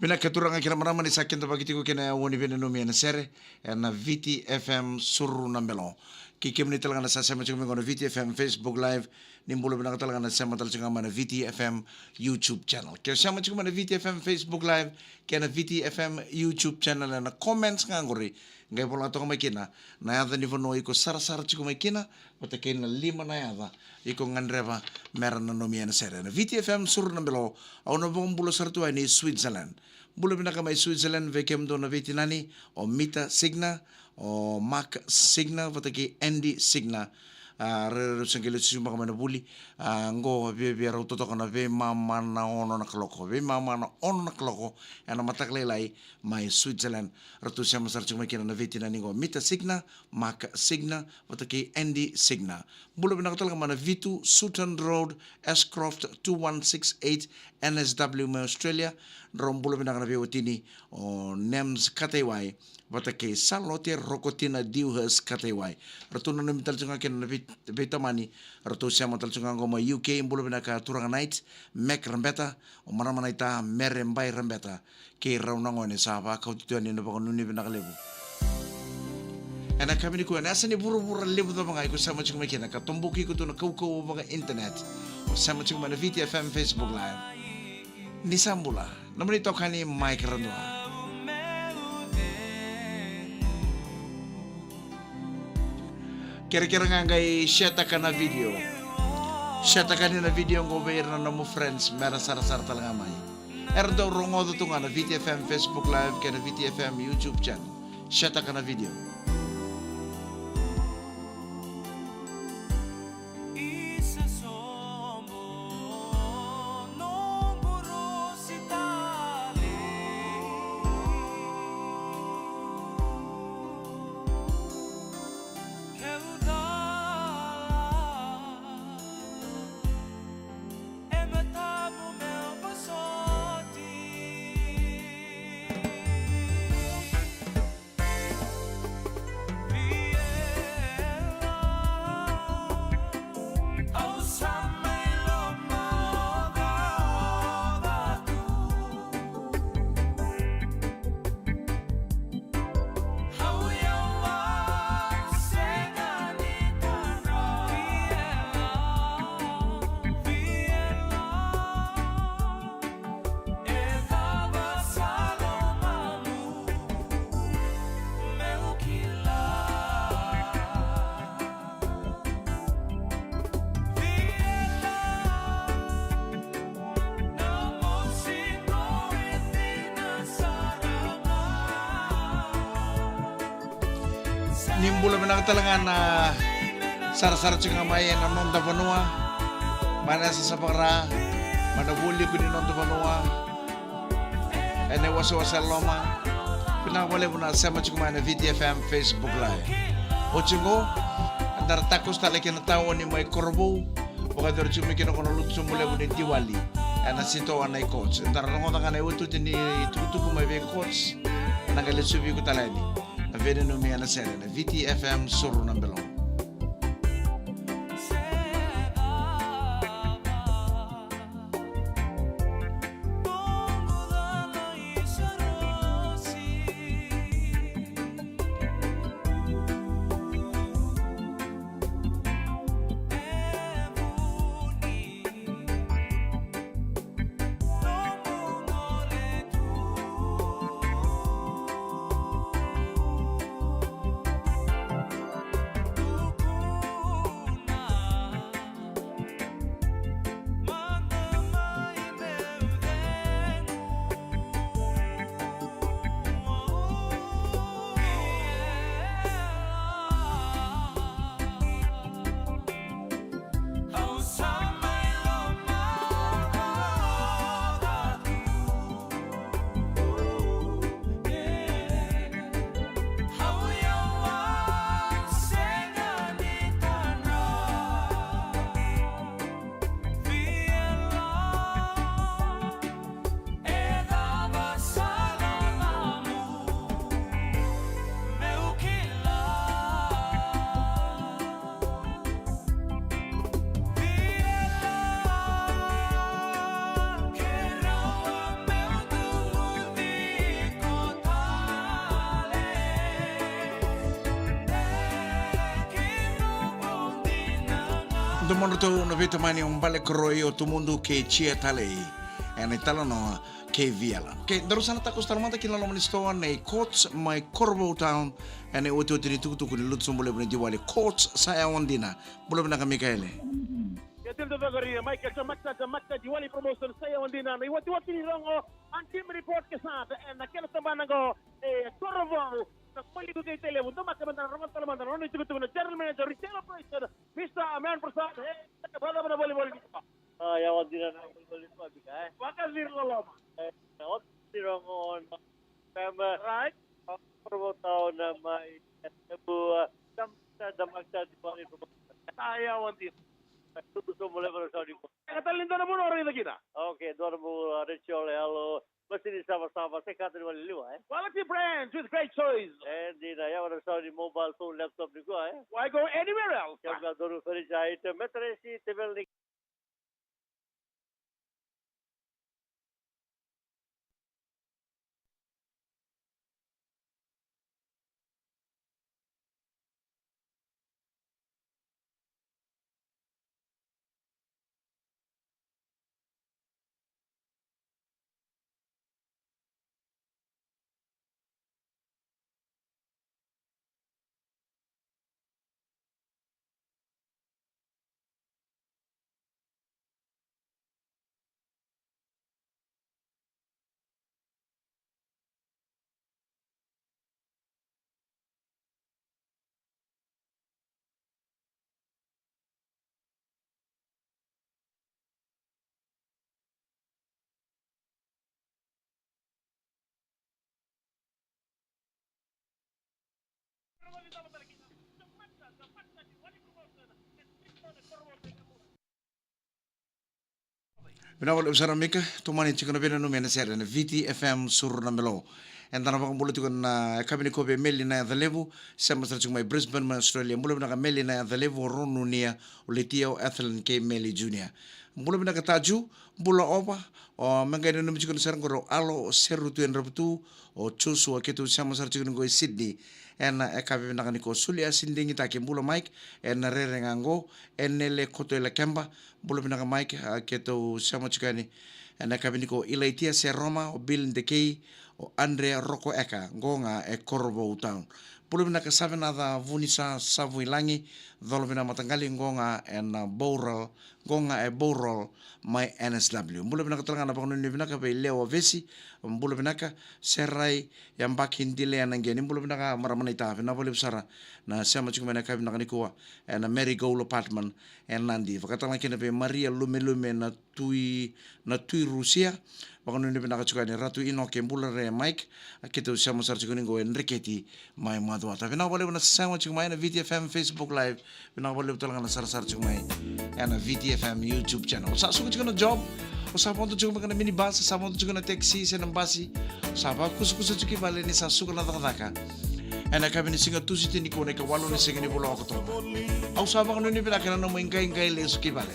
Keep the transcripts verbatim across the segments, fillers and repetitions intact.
Vinaka turaga kei na marama, ni sa kidavaki tiko kina e oni veinanumi ena sere ena Viti F M Suru na Belo. Kei kemuni tale ga na sa sema tiko mai qo na Viti F M Facebook Live, ni bula vinaka tale ga na sema tale tiko ga mai na Viti F M YouTube channel. Ke o sema tiko mai na Viti F M Facebook Live kei na Viti F M YouTube channel, ena comments ga qori qai vola toka mai kina na yaca ni vanua iko sarasara tiko mai kina, vata kei na lima na yaca iko gadreva mera nanumi ena sere ena Viti F M Suru na Belo. Au na vakabula sara tu yani Switzerland. Bula vinaka mai Switzerland vei kemudou na veitinani, o Mita Signa, o Mark Signa vata kei Andy Signa. A, rairai rau sa qai lesu beka mai na vuli. A, qo viavia rau totoka na veimama na ono na kaloko, veimama na ono na kaloko ena mataka lailai mai Switzerland. Ratou sema sara tiko mai kina na veitinani qo, Mita Signa, Mark Signa vata kei Andy Signa. Bula vinaka tale ga mai na vitu Sutton Road, Ashcroft two one six eight, N S W mai Australia. Drau bula vinaka na veiwatini, o Nems Kataiwai vata kei Salote Rokotina Dewhurst Kataiwai. Ratou nanumi tale tiko ga kina na vei-, veitamani. Ratou sema tale tiko ga qo mai U K. Bula vinaka turaga Knight, Mac Rabeta, o marama naita Mere Bai Rabeta, kei rau na gone sa vakauti tu yani na vakanuinui vinaka levu. Ena yakavi nikua, ena yasa ni vuravura levu cava ga iko sema tiko mai kina ka toboki iko tu na kaukauwa vaka-internet, o sema tiko mai na Viti F M Facebook Live. Ni sa bula, nomuni itokani Mike Radua. Kerekere ga qai share-taka na video. Share-taka yani na video qo vei ira na nomu friends mera sarasara tale ga mai. Era dau rogoca tu ga na Viti F M Facebook Live kei na Viti F M YouTube channel. Share-taka na video. Ni bula vinaka tale ga na sarasara tiko ga mai ena noda vanua, mai na yasayasa vaka-Ra, mai na vualiku ni noda vanua, ena iwasewase e loma. Vinaka vakalevu na sema tiko mai na Viti F M Facebook Live. Oti qo, eda ra takoso tale ki na taoni mai Korovou, vakayacori tiko mai kina qo na lotu sobu levu ni Diwali ena sitoa na iKoch. Eda ra rogoca ga na iotioti ni tukutuku mai vei Koch, ena qai lesuvi iko tale yani na veinanumi ena sere ena Viti F M Suru na Belo. Tomodratou na veitamani o Bale Koroi, o Tumudu kei Jia Talei. Ena italanoa kei Viala. Okei, daru sa na takoso tale mada ki na loma ni sitoa nei Courts mai Korovou Town. Ena iotioti ni tukutuku ni lutu sobu levu ni Diwali, Courts sa yawa dina. Bula vinaka Mikaele. Ia tini toka ria, Michael, sa maksa, sa maksa, Diwali promotion, sa yawa dina. Na iotioti ni rogo, a team report ke sa, ena kena tabana qo, e Korovou, na Koliku kei Tailevu, domaka mada na rogo tale mada, na nona itukutuku na General Manager, Retail Operation, Mister Aman Prasad, e, vacava na volivoli nikua? A, yawa dina na volivoli nikua, Mika, e. Vakaciri loloma. E, yawa dina na Fema. Right. Provo tau na mai. Ebu, a, dam, sa, dam, sa, di pali, provo. A, yawa dina. Tutu so mole vara sa di ko. E ka tale ni dua na vuna o raica kina. Okay, dua na vuna, a, Rachel, alo. Masini savasava, se kata ni wale liwa, e? Quality brands with great choice. E, dina, yawa na sa di mobile phone, laptop nikua, e? Why go anywhere else? Kevaka donu furniture item, mattress, table ni Vinaka vakalevu sara Mika, tomani tiko na veinanumi ena sere ena Viti F M Suru na Melo. Eda na vakabula tiko na yakavi nikua vei Meli na Yacalevu, sema sara tiko mai Brisbane mai Australia. Bula vinaka Meli na Yacalevu, o Ronu Nia, o Letia, o Ethelyn kei Meli Junior. Bula vinaka Taju, bula ova, o me qai nanumi tiko na sere qori o Alo, o Seru tu e Dravutu, o Joshua keitou sema sara tiko ni qo e Sydney. Ena yakavi vinaka nikua, Sulia Sidigitaki, bula Mike, ena rere ga qo, e Nele Koto e Lakeba, bula vinaka Mike, a keitou sema tiko yani. Ena yakavi nikua, Ilaitia Seroma, o Bill Dekei, o Andrea Roko Eka, qo ga e Korovou Town. Bula vinaka Savenaca Vunisa Savuilagi, Colovina Mataqali, qo ga ena Bowral, qo ga e Bowral mai N S W. Bula vinaka tale ga na vakanuinui vinaka vei Lewa Vesi, bula vinaka Serai, Yabaki Dilea na Qeni, bula vinaka marama naita, vinaka vakalevu sara na sema tiko mai na yakavi vinaka nikua ena Marigold Apartment e Nadi. Vakatalega kina vei Maria Lumelume na Tui, na Tui Rusia. Vakanuinui vinaka tiko yani Ratu Inoke, bula re Mike, a keitou sema sara tiko ni qo e Dreketi mai Macuata. Vinaka vakalevu na sema tiko mai na Viti F M Facebook Live. Vinaka vakalevu tale ga na sarasara tiko mai ena Viti F M YouTube channel. O sa suka tiko na job, o sa vodo tiko mai na minibus, sa vodo tiko na taxi se na basi, o sa vakusakusa tiko i vale ni sa suka na cakacaka. Ena yakavi ni siga Tusiti nikua na ikawalu ni siga ni vula o Okotova. Au sa vakanuinui vinaka ena nomu iqaiqai lesu ki vale.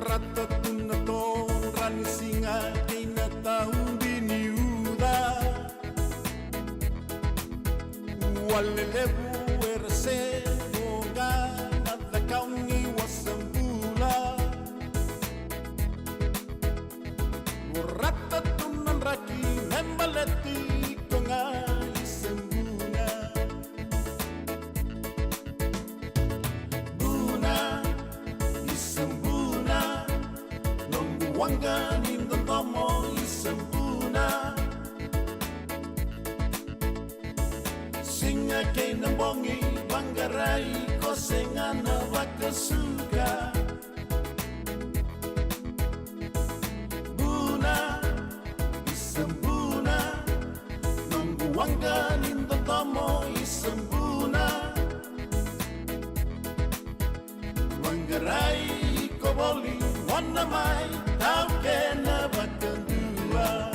Rata tu na todra ni siga kei na taudi ni uca. Ua lelevu era se voqa na cakau ni wasabula. Ua rata tu na draki me baleti koga i Sabuna. Buna, i Sabuna, noqu waqa ni dodomo i Sabuna. Siga kei na bogi vaqarai ko sega na vakasuka. Buna, i Sabuna, noqu waqa ni dodomo i Sabuna. Vaqarai iko voli, mona mai, tau kena vakadua.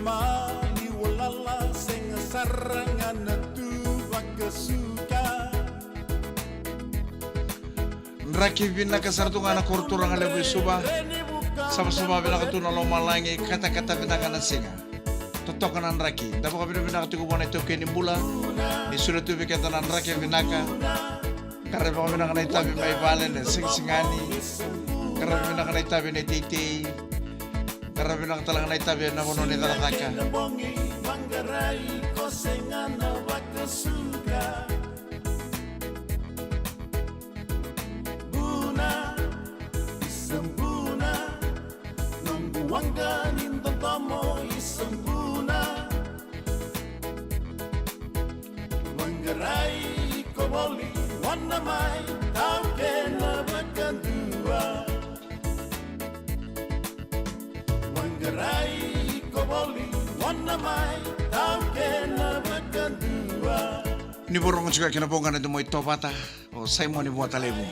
Maliwalala sega sara ga na tu vakasuka. Draki vinaka sara tu ga na koro turaga levu i Suva. Savasava vinaka tu na lomalagi, katakata vinaka na siga. Totoka na draki, da vakavinavinaka tiko vua na itaukei ni bula. Ni solia tu vei keda na draki vinaka. Qaravi vinaka na itavi mai vale na sigasigani. Qaravi vinaka na itavi na iteitei. Qaravi vinaka tale ga na itavi na vanua ni cakacaka. Buna, isabuna, noqu waqa ni dodomo, isabuna. Maqarai iko voli, wana mai, tau kena vakadua. Maqarai iko voli, wana mai, tau kena vakadua. Ni vorogo tiko kina voqa na domo i Tovata, o Saimoni Vuatalevu.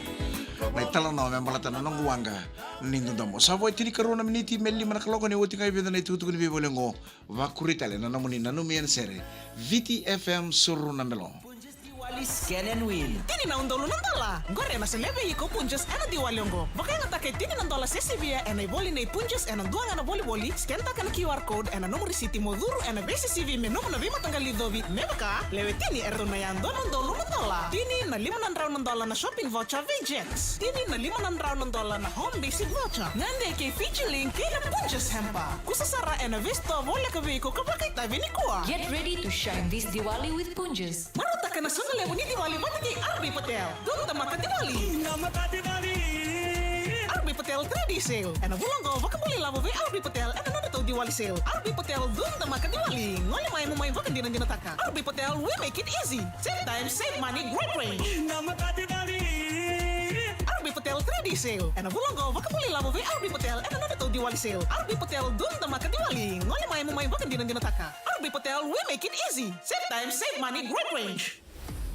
Na italanoa me baleta na noqu waqa ni dodomo. Sa vo e tinikarua na miniti me lima na kaloko, ni oti ga e vica na itukutuku ni veiwali oqo. Vakuri tale na nomuni nanumi ena sere. Viti F M, suru na melo. Diwali Scan and Win. Tini na udolu na dola. Qori ena semea vei iko Punjas ena Diwali oqo. Vakayagataka e tini na dola se sivia ena ivoli nei Punjas ena dua ga na volivoli. Scantaka na Q R code ena nomu risiti mo curu ena veisisivi me nomu na veimataqali icovi. Me vaka, lewe tini eratou na yadua na udolu na dola. Tini na lima na drau na dola na shopping voucher vei Jack. Tini na lima na drau na dola na home basic voucher. Gade kei Fiji Link kei na Punjas Hamper. Kusa sara ena veisitoa voleka vei iko ka vakaitavi nikua. Get ready to shine this Diwali with Punjas. Marautaka na soqo levu ni Diwali vata kei R B Patel. Dua na tamata Diwali. Ina mata Diwali. R B Patel three D sale. Ena vula oqo vakabula ilavo vei R B Patel ena nodratou Diwali sale. R B Patel dua na tamata Diwali. Gole mai mo mai vakadinadinataka. R B Patel, we make it easy. Save time, save money, great range. Ina mata Diwali. R B Patel three D sale. Ena vula oqo vakabula ilavo vei R B Patel ena nodratou Diwali sale. R B Patel dua na tamata Diwali. Gole mai mo mai vakadinadinataka. R B Patel, we make it easy. Save time, save money, great range.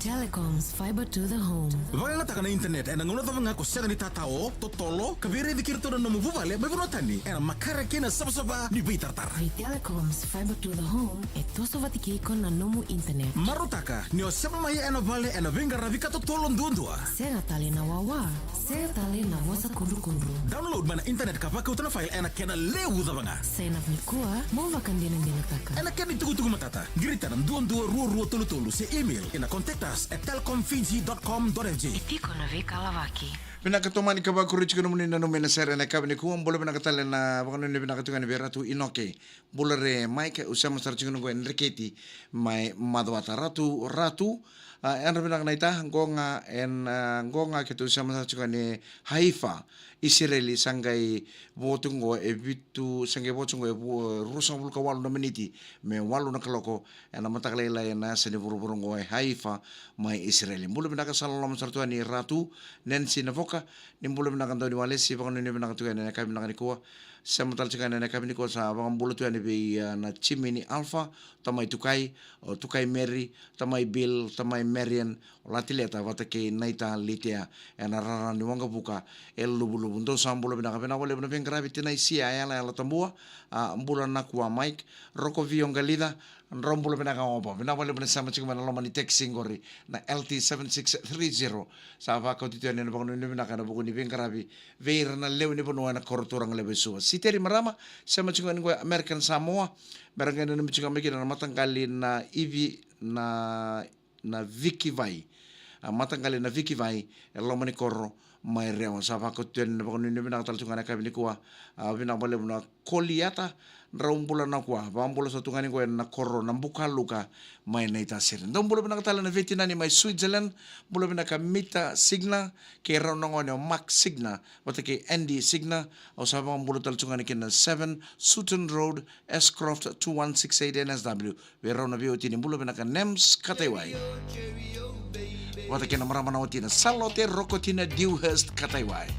Telekom's fiber to the home. Vakayagataka na internet ena gauna cava ga ko sega ni tatao, totolo, ka veiraici kei iratou na nomu vuvale mai vanua tani ena makare kei na savasava ni veitaratara. Vei Telekom's fiber to the home, e toso vata kei iko na nomu internet. Marautaka ni o sema mai ena vale ena veiqaravi ka totolo duadua. Sega tale na wawa, sega tale na vosa kudrukudru. Download mai na internet ka vakauta na file ena kena levu cava ga. Sign up nikua, mo vakadinadinataka. Ena kena itukutuku matata, qirita na dua dua rua rua tolu tolu se email ina contact us at telecom fiji dot com dot F J. E tiko na veikalavaki. Vinaka tomani ka vakuri tiko nomuni nanumi ena sere ena yakavi nikua. Bula vinaka tale na vakanuinui vinaka tiko yani vei Ratu Inoke. Bula re Mike, au sema sara tiko qo e Dreketi mai Macuata. Ratu, Ratu, a, yadra vinaka naita, qo ga e, a, qo ga keitou sema sara tiko yani Haifa, Isireli, sa qai vo tiko qo e vitu, sa qai vo tiko qo e vu-, ruasagavulu ka walu na miniti me walu na kaloko ena mataka lailai ena yasa ni vuravura qo e Haifa mai Isireli. Bula vinaka, sa loloma sara tu yani Ratu Nancy Navoka, ni bula vinaka Dauniwalesi, vakanuinui vinaka tu yani ena yakavi vinaka nikua. Sema tale tiko yani ena yakavi nikua sa vakabula tu yani vei, a, na timi ni Alpha, tamai Tukai, o Tukai Mary, tamai Bill, tamai Marian, o Latileta vata kei Naita Litea ena rara ni waqavuka e Luvuluvu. Dou sa bula vinaka, vinaka vakalevu na veiqaravi tinai Sia Yalayala Tabua, a, bula na kua Mike, Roko Vio Qalica, drau bula vinaka oba. Vinaka vakalevu na sema tiko mai na loma ni tekisi qori na L T seven six three zero. Sa vakauti tu yani na vakanuinui vinaka ena vuku ni veiqaravi vei ira na lewe ni vanua ena koro turaga levu e Suva. Siteri Marama, sema tiko yani qo e American Samoa. Mera qai nanumi tiko mai kina na mataqali na ivi na na Vikivai. A, mataqali na Vikivai e loma ni koro mai Rewa. Sa vakauti tu yani na vakanuinui vinaka tale tu ga ena yakavi nikua. A, vinaka vakalevu na Koliata, drau bula na kua. Vakabula sara tu ga yani qo ena koro na Bukaluka mai Naitasiri. Dou bula vinaka tale na veitinani mai Switzerland. Bula vinaka Mita Signa kei rau na gone o Mark Signa vata kei Andy Signa. Au sa vakabula tale tu ga yani kina seven Sutton Road, Ashcroft two one six eight N S W. Vei rau na veiwatini, bula vinaka Nems Kataiwai vata kei na marama na watina Salote Rokotina Dewhurst Kataiwai.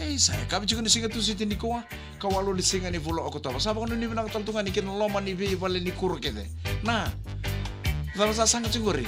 Ei, sa yakavi tiko ni siga Tusiti nikua, ka walu ni siga ni vula Okotova. Sa vakanuinui vinaka tale tu ga yani kina loma ni veivale ni kuro kece. Na cava sa saga tiko qori?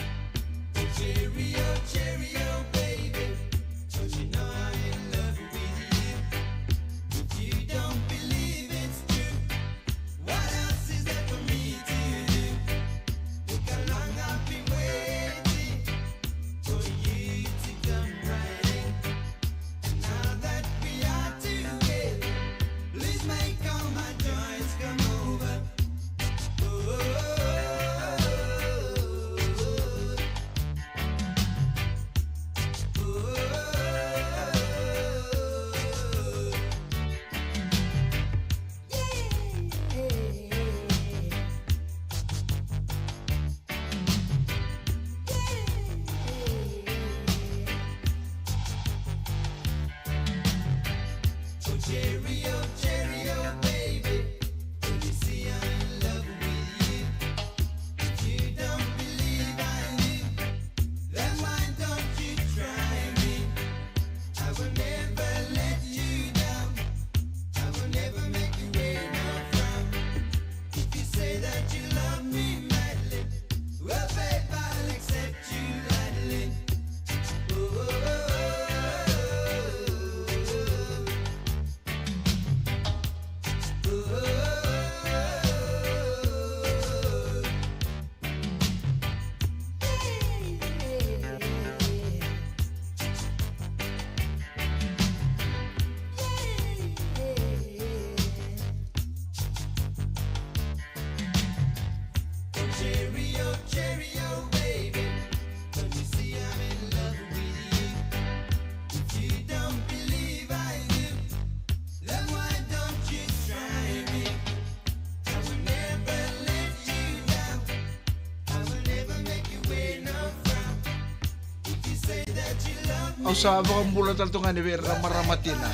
Sa vakabula tale tu ga ni vei ira na marama tina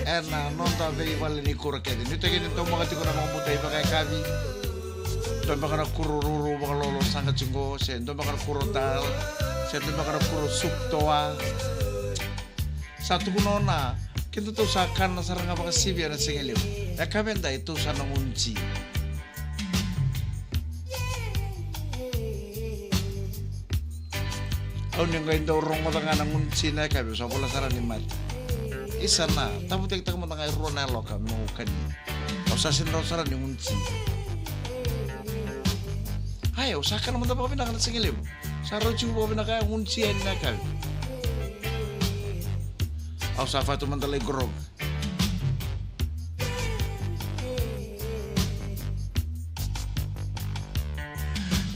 ena noda veivale ni kuro kece. Ni toki ni domaka tiko na vakabauta i vakayakavi. Domaka na kuro ruru vakalolo saga tiko, se domaka na kuro dal, se domaka na kuro sup toa. Sa tukuna o Na, kedatou sa kana sara ga vakasivia na sigalevu. E ka veda e tou sa na gunu ti. Au ni qai dau rogoca ga na gunu ti na yakavi, au sa vola sara ni mate. Isa Na, tavutekitaka mada ga e rua na yaloka meu kania. Au sa sega ni rawa sara ni gunu ti. Ai, au sa kana mada vakavinaka na sigalevu. Sa rau tiko vakavinaka ya gunu ti yani na yakavi. Au sa fatu mada lai grog.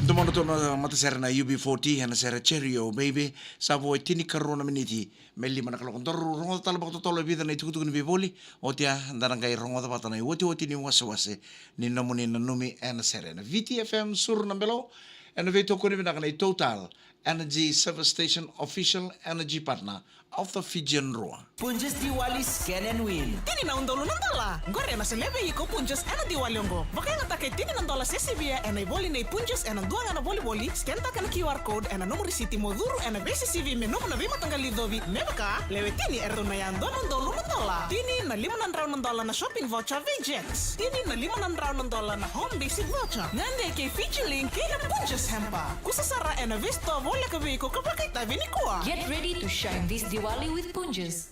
Domona tu na matasere na U B forty ena sere Cheerio Baby. Sa vo e tinikarua na miniti me lima na kaloko. Daru rogoca tale vakatotolo e vica na itukutuku ni veivoli. Oti ya da na qai rogoca vata na iotioti ni wasewase ni nomuni nanumi ena sere na V T F M Suru na Belo. Ena veitokoni vinaka na i Total Energy Service Station, official energy partner of the Fijian Drua. Punjas Diwali Scan and Win. Tini na udolu na dola. Qori ena solia vei iko Punjas ena Diwali oqo. Vakayagataka e tini na dola se sivia ena ivoli nei Punjas ena dua ga na volivoli. Scantaka na Q R code ena nomu risiti mo curu ena veisisivi me nomu na veimataqali icovi. Me vaka, lewe tini eratou na yadua na udolu na dola. Tini na lima na drau na dola na shopping voucher vei Jack. Tini na lima na drau na dola na home basic voucher. Gade kei Fiji Link kei na Punjas Hamper. Kusa sara ena veisitoa voleka vei iko ka vakaitavi nikua. Get ready to shine this Diwali with Punjas.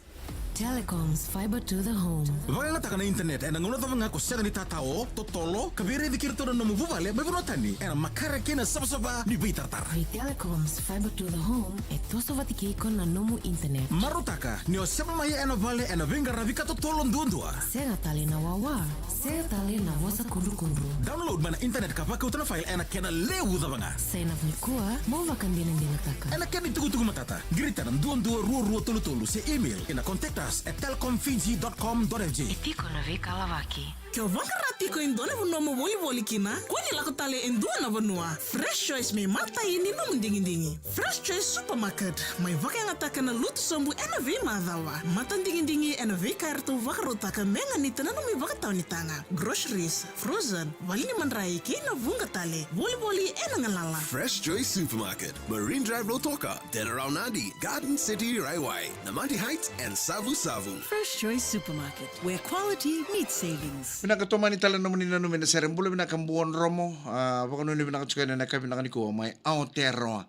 Telecom's fiber to the home. Vakayagataka na internet ena gauna cava ga ko sega ni tatao, totolo, ka veiraici kei iratou na nomu vuvale mai vanua tani ena makare kei na savasava ni veitaratara. Vei Telecom's fiber to the home, e toso vata kei iko na nomu internet. Marautaka ni o sema mai ena vale ena veiqaravi ka totolo duadua. Sega tale na wawa, sega tale na vosa kudrukudru. Download mai na internet ka vakauta na file ena kena levu cava ga. Sign up nikua, mo vakadinadinataka. Ena kena itukutuku matata, qirita na dua dua rua rua tolu tolu se email ina contact us at telecom fiji dot com dot F J. E tiko na veikalavaki. Ke o vaqara tiko e dua na vanua mo volivoli kina, kua ni lako tale e dua na vanua. Fresh Choice me matai ni nomu digidigi. Fresh Choice Supermarket, mai vakayagataka na lutu sobu ena veimacawa. Matadigidigi ena veika eratou vakarautaka me ganita na nomu ivakatawa ni taga. Groceries, frozen, vale ni madrai kei na vuqa tale. Volivoli ena galala. Fresh Choice Supermarket, Marine Drive Lautoka, Denarau Nadi, Garden City Raiwai, Namadi Heights and Savusavu. Fresh Choice Supermarket, where quality meets savings. Vinaka tomani tale na nomuni nanumi ena sere. Bula vinaka Buadromo, a, vakanuinui vinaka tiko yani ena yakavi vinaka nikua mai Aotearoa.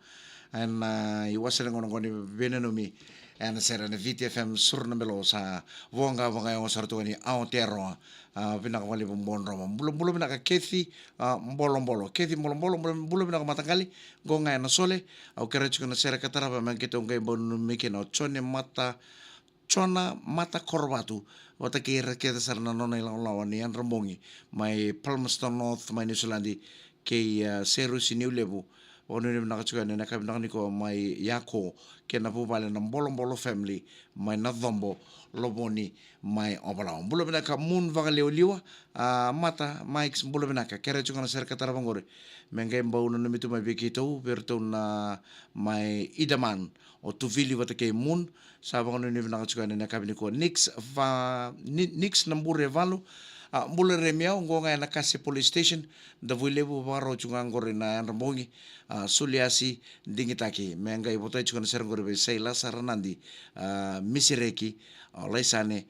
Ena, a, iwase ni gauna qo ni veinanumi ena sere ena V T F M Suru na Belo, sa voqa vakayago sara tu yani Aotearoa. A, vinaka vakalevu Buadromo. Bula, bula vinaka Kethi, a, Bolobolo. Kethi Bolobolo, bula, bula vinaka mataqali. Qo ga ena sole, au kerea tiko na sere ka tarava me keitou qai bau nanumi kina o Jone Mata, Jona Matakorovatu, vata kei ira kece sara na nona ilawalawa ni Yadrabogi mai Palmerston North mai Niusiladi, kei, a, Serusi Niulevu. Vakanuinui vinaka tiko yani ena yakavi vinaka nikua mai Yako kei na vuvale na Bolobolo family mai Nacobo, Lovoni mai Ovalau. Bula vinaka Moon Vakaliwaliwa, a, Mata Mikes, bula vinaka. Kerea tiko na sere ka tarava qori me qai bau nanumi tu mai vei keitou, vei iratou na mai Idaman, o Tuvili vata kei Moon. Sa vakanuinui vinaka tiko yani ena yakavi nikua. Nix va, Ni-, Nix na Bure Valu, a, bula Remiau, qo ga ena Kase Police Station. Davuilevu, vakarau tiko ga qori na Yadrabogi, a, Suliasi Digitaki. Me qai votai tiko na sere qori vei Sailasa Ranadi, a, Misireki, a, Laisane,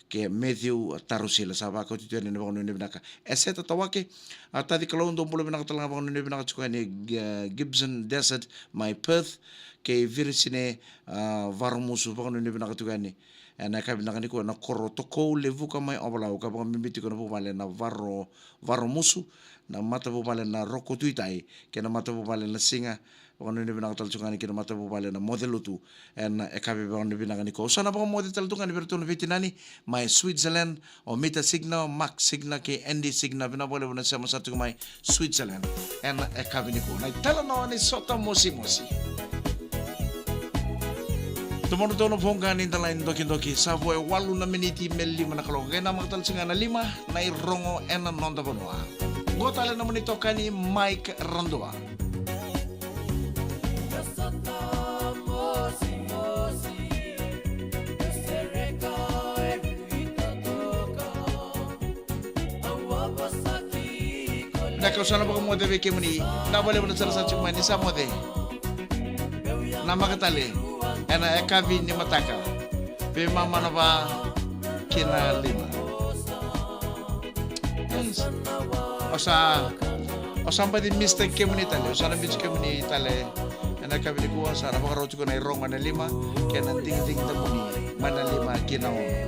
kei Matthew Tarusila, sa vakauti tu yani na vakanuinui vinaka. Eseta Tawake, a, Taci Kalou, dou bula vinaka tale ga, vakanuinui vinaka tiko yani, e, Gibson Desert mai Perth, kei Virisine, a, Varomusu, vakanuinui vinaka tiko yani ena yakavi vinaka nikua ena koro Tokou Levuka mai Ovalau, ka vakabibi tiko na vuvale na Varo, Varomusu, na matavuvale na Roko Tuitai kei na matavuvale na Siga. Vakanuinui vinaka tale tiko ga yani kei na matavuvale na Mocelutu ena yakavi vinaka nikua. Au sa na vakamoce tale tu ga yani vei iratou na veitinani mai Switzerland, o Mita Signa, Mark Signa kei Andy Signa. Vinaka vakalevu na sema sara tiko mai Switzerland ena yakavi nikua. Na italanoa ni sota mosimosi. Tomana tu na voqa ni da lai dokidoki, sa vo e walu na miniti me lima na kaloko. Qai namaka tale tiko ga na lima na irogo ena noda vanua. Qo tale na nomuni itokani Mike Radua. Kau sa na vakamoce vei kemuni. Na vale vale sara sa tiko mai ni sa moce. Na maka tale ena yakavi ni mataka, veimama na va ki na lima. Yes. O sa, o sa baci mistake kemuni tale, o sa na biuti kemuni tale. Ena yakavi nikua sa na vakarau tiko na irogo ena lima kei na digidigi tamuni mai na lima ki na ono.